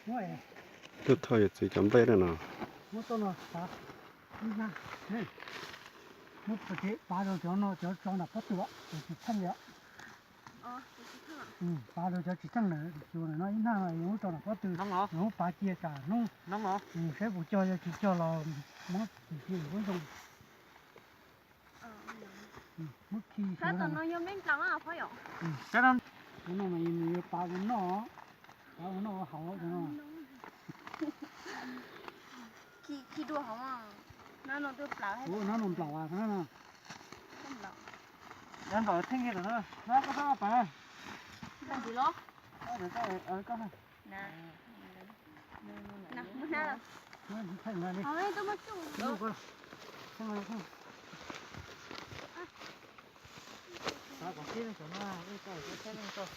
Tuaj thauj yawm txiv cov nplej na no. Muab tau no xav ib nag, muab pov tseg pav rau cov no, cov tso nram pob tw, cov tsis txheej li. Pav rau cov tsis txheej lawm, tsuas no ib nag no yuav muab tso nram pob tw, yuav muab pav cia tsam hnub saib puas cog, yog tsis cog los muab txim cia lub zoo. Muab khi no mas yus yuav pav ua noj, pav ua noj ua haus no. Khi dua hauv, hnab no nplaum as, hnab no. Hnab nplaum theej kiag no, hnab koj hnab pas. Koj ntxiv los. Koj, koj, koj. Muab hnab los. Hnab tsis theej li. Theej, theej. Xav kom tib leej saum no, leej tau, saib leej tau.